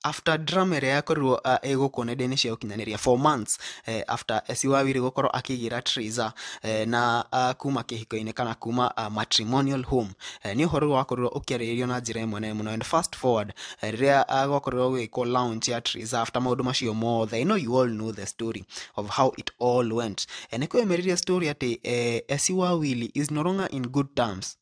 After drama ĩrĩa yakorirwo ĩgũkũ nenda-inĩ cia ũkinyanĩria for months, after Essie Wawiri gũkorwo akĩgĩra Triza na kuma kĩhiko-inĩ kana kuma matrimonial home, nĩ ũhoro wakorirwo ũkĩarĩrĩrio na njĩra ĩmwe nene mũno. And fast forward, rĩrĩa gwakorirwo gũgĩkwo launch ya Triza, after maũndũ macio mothe, I know you all know the story of how it all went. Nĩ kweyumĩririe story atĩ Essie Wawili is no longer in good terms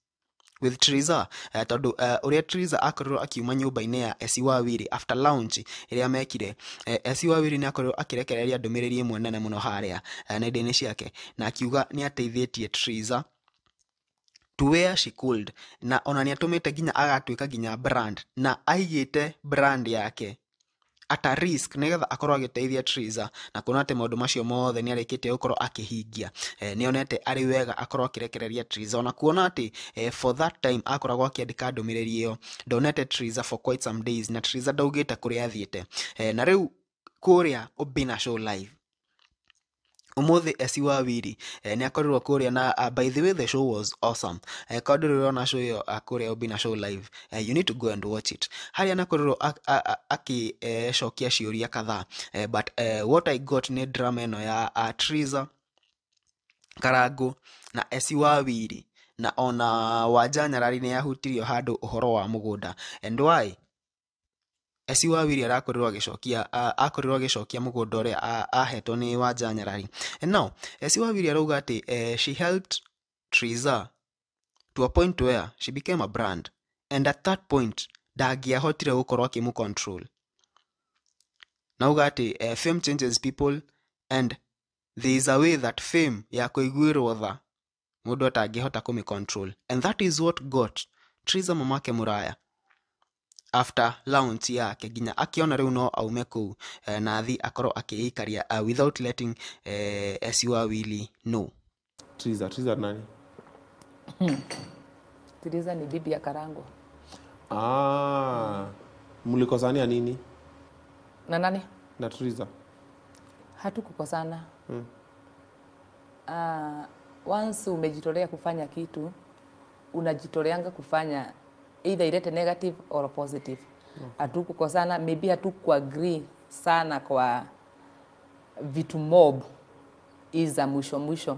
with Triza, tondũ ũrĩa Triza akorirwo akiuma nyũmba-inĩ ya Essie Wawiri after launch ĩrĩa mekire, Essie Wawiri nĩ akorirwo akĩrekereria ndũmĩrĩri ĩmwe nene mũno harĩa nenda-inĩ ciake, na akiuga nĩ ateithĩtie Triza to where she could, na ona nĩ atũmĩte nginya agatuĩka nginya brand, na aigĩte brand yake at a risk nĩgetha akorwo agĩteithia Triza, na kuona atĩ maũndũ macio mothe nĩ arĩkĩtie gũkorwo akĩhingia, nĩ onete arĩ wega akorwo akĩrekereria Triza, ona kuona atĩ for that time akoragwo akĩandĩka ndũmĩrĩri ĩyo, ndonete Triza for quite some days, na Triza ndaugĩte kũrĩa athiĩte. Na rĩu kũrĩa Obina Show Live umuthi, Essie Wawiri nĩ akorirwo kũrĩa na by the way, the show was awesome. Korwo ndũrĩ ũrona show ĩyo kũrĩa Obina Show Live, you need to go and watch it. Harĩa anakorirwo akĩcokia ciũria kadhaa, but what I got nĩ drama ĩno ya Triza, Karangu na Essie Wawiri, na ona Wanja Nyarari nĩ yahutirio handũ ũhoro wa mũgũnda and why Essie Wawiri arakorirwo agĩcokia, akorirwo agĩcokia mũgũnda ũrĩa ahetwo nĩ Wanja Nyarari. And now Essie Wawiri arauga atĩ she helped Triza to a point where she became a brand, and at that point ndangĩahotire gũkorwo akĩmũ control. Nauga atĩ fame changes people and there is a way that fame ya kũiguĩrwo tha mũndũ atangĩhota kũmĩ control, and that is what got Triza mamake Mũraya after launch yake, nginya akiona rĩu no aume kũu na athi akorwo akĩikaria without letting Essie Wawili know. Triza, Triza nani? Triza ni bibi ya Karango. Ah, mlikosania nini? Na nani? Na Triza. Hatukukosana. Once umejitolea kufanya kitu, unajitoleanga kufanya either ilete negative or positive. Hatukukosana, maybe hatukuagree sana kwa vitu mob za mwisho mwisho.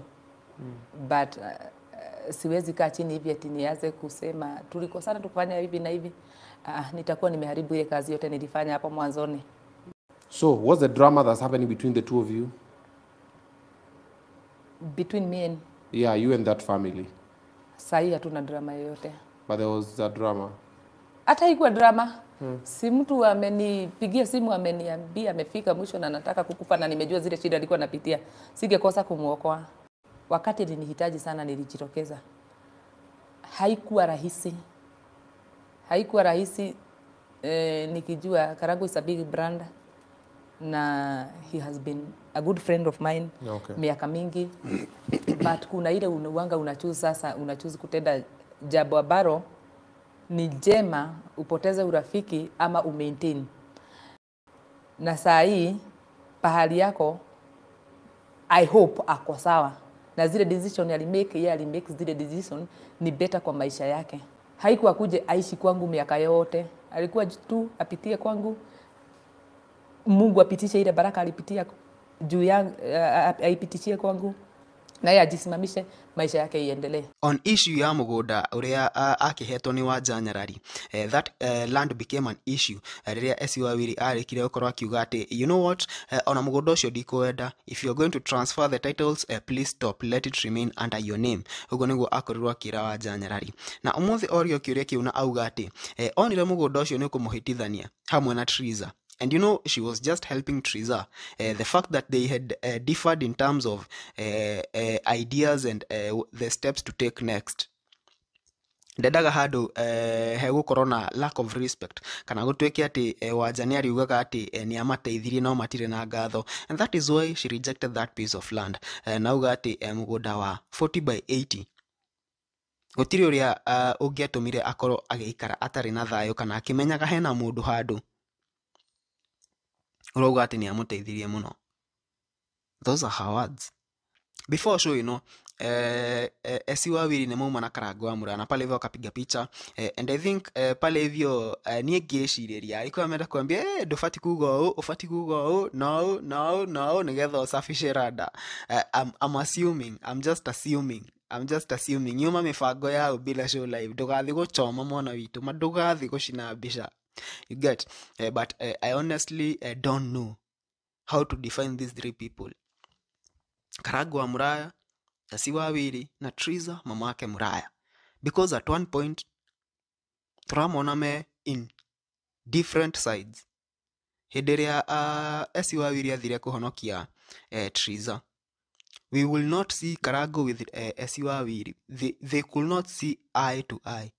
But siwezi kaa chini hivi ati nianze kusema tulikosana tukafanya hivi na hivi. Nitakuwa nimeharibu ile kazi yote nilifanya hapo mwanzoni. So, what's the drama that's happening between the two of you? Between me and Yeah, you and that family. Sahi hatuna drama yoyote. But there was a drama. Hata haikuwa drama. Si mtu amenipigia simu, ameniambia amefika mwisho na nataka kukufa, na nimejua zile shida alikuwa anapitia. Singekosa kumuokoa. Wakati alinihitaji sana nilijitokeza. Haikuwa rahisi. Haikuwa rahisi, nikijua Karangu is a big brand na he has been a good friend of mine miaka mingi, but kuna ile uwanga unachoose sasa, unachoose kutenda jambo ambalo ni jema, upoteze urafiki ama umaintain. Na saa hii pahali yako, I hope ako sawa na zile decision alimake, yeye alimake zile decision ni better kwa maisha yake. Haikuwa kuje aishi kwangu miaka yote, alikuwa tu apitie kwangu, Mungu apitishe ile baraka alipitia juu yangu, aipitishie kwangu na yeye ajisimamishe, maisha yake iendelee. On issue ya mũgũnda ũrĩa akĩhetwo nĩ Wanja Nyarari, that land became an issue rĩrĩa Essie Wawiri arĩkire gũkorwo akiuga atĩ, you know what, ona mũgũnda ũcio ndikwenda. If you are going to transfer the titles, please stop, let it remain under your name. Ũguo nĩguo akorirwo akĩra Wanja Nyarari. Na ũmũthĩ orio kĩũria kĩu na auga atĩ onire mũgũnda ũcio nĩ ũkũmũhĩtithania hamwe na Triza. And you know, she was just helping Triza. The fact that they had differed in terms of ideas and the steps to take next, ndendaga handũ hegũkorwo na lack of respect kana gũtuĩke atĩ Wanja nĩ ariugaga atĩ nĩ amateithirie no matirĩ na ngatho, and that is why she rejected that piece of land. Na auga atĩ mũgũnda wa 40 by 80 gũtirĩ ũrĩa ũngĩatũmire akorwo agĩikara atarĩ na thayũ kana akĩmenyaga hena mũndũ handũ ũrauga atĩ nĩ amũteithirie mũno. Those are her words. Before show ĩno, Esi Wawiri nĩ mauma na Karango wa Muraya na pale hivyo wakapiga picha and I think pale hivyo niĩ ngĩcirĩria alikuwa ameenda kuambia ndũbati kuga ũũ, ũbati kuga ũũ na ũũ na ũũ na ũũ nĩgetha ũsafishe rada. I'm assuming, I'm just assuming, I'm just assuming yuma mĩbango yao bila show live, ndũgathiĩ gũchoma mwana witũ ma, ndũgathiĩ gũcina mbica, you get. But I honestly don't know how to define these three people: Karango wa Muraya, Esi Wawiri na Triza mamake Muraya, because at one point tũramona me in different sides. Hĩndĩ ĩrĩa Esi Wawiri athire kũhonokia Triza, we will not see Karango with Esi Wawiri. They could not see eye to eye.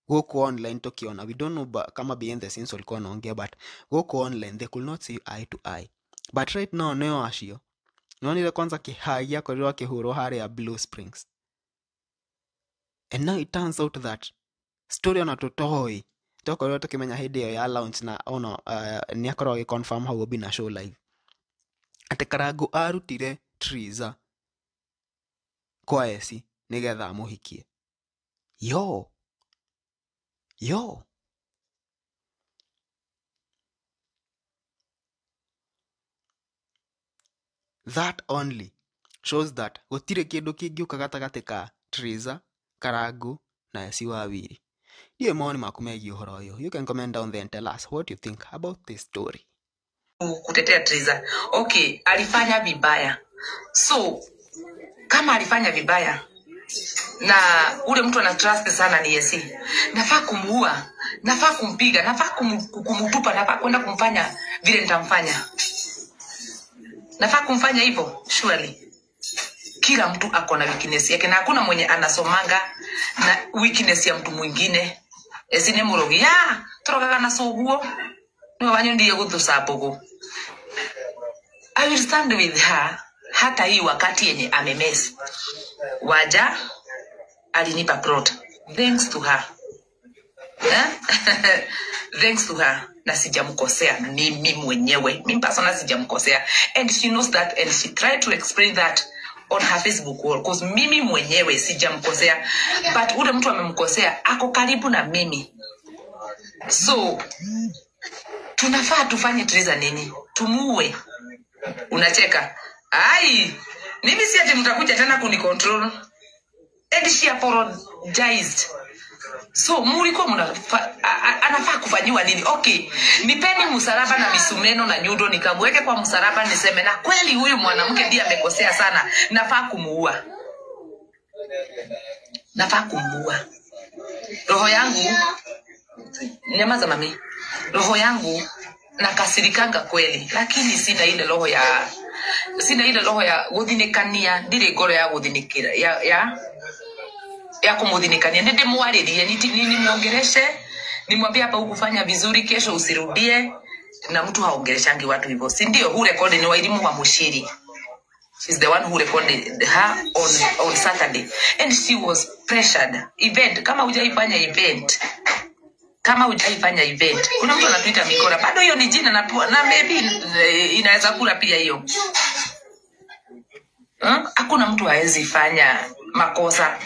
Gũkũ online tukiona, we don't know kama behind the scenes walikuwa wanaongea, but gũkũ online they could not see eye to eye. But right now nĩo acio nonire kwanza kĩhai gĩakorirwo akĩhũrwo harĩa Blue Springs, and now it turns out that story ona tũtoĩ twakorirwo tũkĩmenya hĩndĩ ĩyo ya launch, na ona nĩ akorwo agĩconfirm hau Obina Show live atĩ Karango arutire Triza kwa Esi nĩgetha amũhikie. Yo yo, that only shows that gũtirĩ kĩndũ kĩngĩũka gatagatĩ ka Triza, Karango na Esi Wawiri. Ndiũĩ mawoni maku megiĩ ũhoro ũyũ. You can comment down there and tell us what you think about this story. Kutetea Triza. Okay, alifanya vibaya. So kama alifanya vibaya na ule mtu ana trust sana ni Esi, nafaa kumuua, nafaa kumpiga, nafaa kumutupa, nafaa kwenda kumfanya vile nitamfanya, nafaa kumfanya hivyo. Surely kila mtu ako na weakness yake na hakuna mwenye anasomanga na weakness ya mtu mwingine. Esi nĩ mũrogi ya tũrogaga na coguo nĩwe wanyonire gũthuca mbũgũ. I will stand with her hata hii wakati yenye amemess. Waja alinipa plot, thanks to her, eh? Thanks to her, na sijamkosea mimi mwenyewe, mimi personally sijamkosea, and she knows that and she tried to explain that on her Facebook wall, cause mimi mwenyewe sijamkosea, but ule mtu amemkosea ako karibu na mimi, so tunafaa tufanye Triza nini? Tumuue? Unacheka? Ai, mimi si ati mtakuja tena kunicontrol. And she apologized. So mulikuwa anafaa kufanyiwa nini? Okay, nipeni msalaba na misumeno na nyundo nikamweke kwa msalaba niseme na kweli huyu mwanamke ndiye amekosea sana, nafaa kumuua. Nafaa kumuua. Roho yangu, nyamaza mami. Roho yangu nakasirikanga kweli, lakini sina ile roho ya, sina ile roho ya guthinikania, ndiri ngoro ya guthinikira ya kumuthinikania. Nĩ ndĩmwarĩrie, nimwongereshe, nimwambie hapa hukufanya vizuri, kesho usirudie. Na mtu haongereshangi watu hivyo, si ndio? Who recorded ni Wairimu wa Mushiri. She's the one who recorded her on Saturday and she was pressured. Event kama hujaifanya event, kama hujaifanya event, kuna mtu anatuita mikora, bado hiyo ni jina na maybe inaweza kula pia hiyo. Hakuna mtu haezi fanya makosa.